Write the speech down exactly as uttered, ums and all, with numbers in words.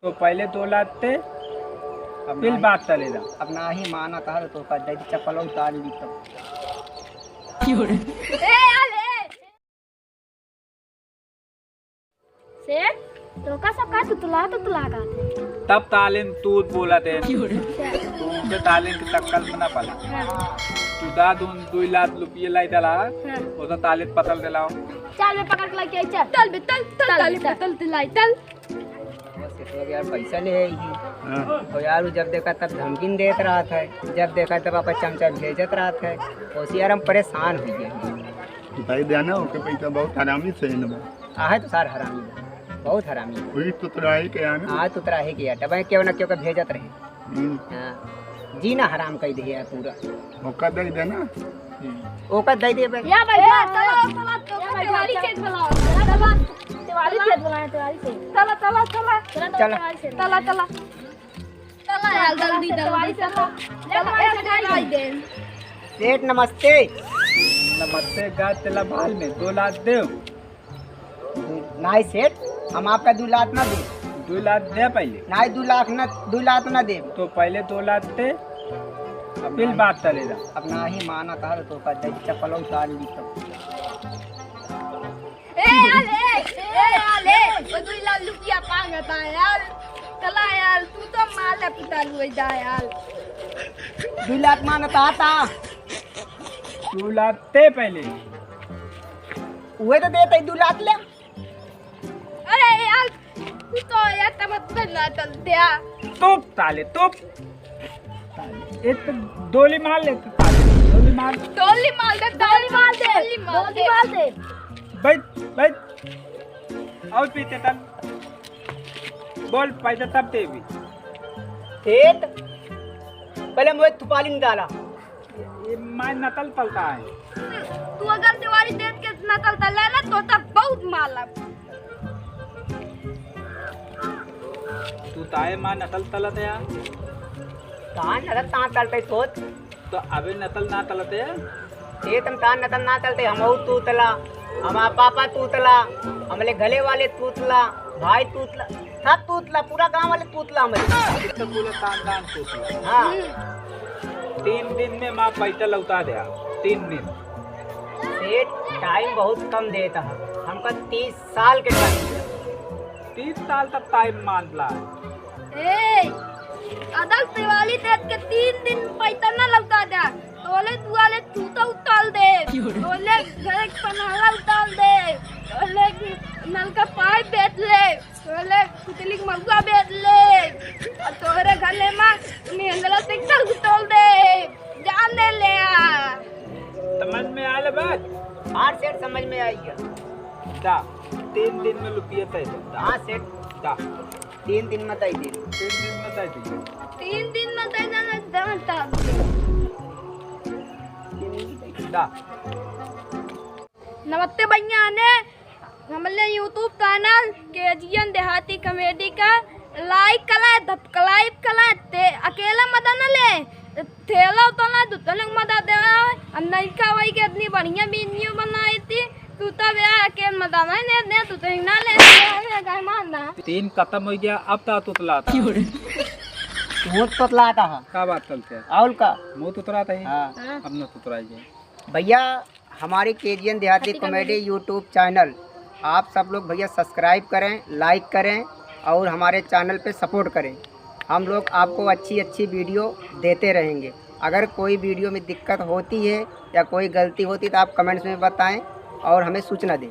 तो पहले दो लात दे, अब फिर नाही, बात तले दा। अब नाही मानत है तो का दे चप्पल उतार ली तो। ए, अरे! सेठ, तोका सबका तुतला, तुतला का थे। तब तालिन तू बोला दे। क्यों रे? तू उनके तालिन के तक्कल में ना पाला। हाँ। तू दा दुन दुई लात लुपिये लाई दला, हाँ। वो तो तालिन पतल देलाओ। चल बे, पकड़ के लेके आई, चल। चल बे, चल, चल, चल, तालिन चल। पतल दिलाई, चल। बस ये तो यार पैसा ले आई है। हाँ। और यार वो जब देखा तब धमकी देत रहत है, जब देखा तब आपका चमचा भेजत रहत है। उसी यार हम परेशान हो गए। बताई देना, ओके पैसा बहुत हरामी से है ना। आहे तो सार हरामी बा, बहुत हरामी बा। वही तुतराही के आना। हाँ, तुतराही के आटा, भाई क्यों ना क्यों का भेजत रहे। हम्म। हाँ, जीना हराम कर दिए है पूरा। ओका दे देना। हम्म। ओका दे दे भाई। या भाई, ए, या, चलो, या। चलो, चलो, या भाई, तिवारी चलो। खेत बुलाओ। चलो, चलो। तिवारी खेत बुलाए, तिवारी खेत। चलो, चलो, चलो। चलो, चलो। तिवारी खेत। चलो, चलो। चला यार, जल्दी, जल्दी चला। चला, ऐसे खाई दे। सेठ, नमस्ते। नमस्ते, गा तेला बाल में दो लात दे। नाई सेठ, हम आपका दो लात ना दे। दो लात दे पहले। नाई, दो लाख ना, दो लात ना दे। तो पहले दो लात दे, फिर बात चलेगा। अब नाही मानत है तो का दे चप्पल उतार ली तो। ए, यार, ए, ए, यार, ए, वो दुई लाख रुपया मांगता है, यार। चला, यार, तू तो मार ले, पिटा लुए जा, यार। दुई लाख मांगता था। दो लात दे पहले। उहे तो देते, दो लाख ले। अरे, यार, तू तो यार, तब तो ना चलते, यार। तुप ताले, तुप। एक तो डोली मार ले, तू ताले, डोली मार। डोली मार दे, डोली मार दे, डोली मार दे। बैठ, बैठ। और पीते तन। बोल, पैसा तब देबी। सेठ, पहले मुझे थुपाली निकाला। ये माय नतल तलता है। तू अगर तिवारी देख के नतल तले ना, तो तब बहुत मालम। तू ताए माँ नतल तलत है यार। कहाँ नतल, कहाँ तलते सोच? तो अबे नतल ना तलत है। ये तुम तान नतल ना तलते, हम और तूतला, हमारा पापा तूतला, हमले गले वाले तूतला, भाई तूतला, सब तूतला, पूरा गांव वाले तूतला हमरे। इतना पूरा खानदान तूतला। हाँ। तीन दिन में माँ पैसा लौटा दे, तीन दिन। सेठ, टाइम बहुत कम देता है, हमका तीस साल के टाइम। तीस साल तक टाइम मान ला। ए, अदल तिवारी देख के तीन दिन पैसा ना लौटा दे, तोले दुआले तूता उताल दे, तोले घर के पनाला उताल दे, तोले नल का पाइप बेच ले, तोले कुतली के महुआ बेच ले, और तोहरे घरे में महिंद्रा ट्रैक्टर घुटोल दे, जान दे ले आ। समझ में आयल बात? हाँ सेठ, समझ में आई है। दा, तीन दिन में लुपिया तय दे, दा। हाँ सेठ। दा। तीन दिन में तय दे। तीन दिन में तय दे। तीन दिन में तय देना, दे, दे। दा। नमस्ते भैया ने, हमले YouTube channel केजीएन देहाती comedy का like कला, subscribe कला, ते अकेला मत न ले, थेला उतना दुतले मत दे, और नइका वही के इतनी बढ़िया video बनाई थी, तू तब यार अकेला मत नहीं, नहीं, नहीं, तू तो ही ना ले, गाय मारना। तीन खत्म हो गया, अब ता तुतला था। मुँह तुतला था। का बात चलते है? और का? मुँह तुतला था ही? हाँ। अब न तुतराइए। भैया, हमारी केजीएन देहाती comedy YouTube channel आप सब लोग भैया subscribe करें, like करें और हमारे channel पे support करें। हम लोग आपको अच्छी अच्छी video देते रहेंगे। अगर कोई video में दिक्कत होती है या कोई गलती होती तो आप comments में बताएं और हमें सूचना दें।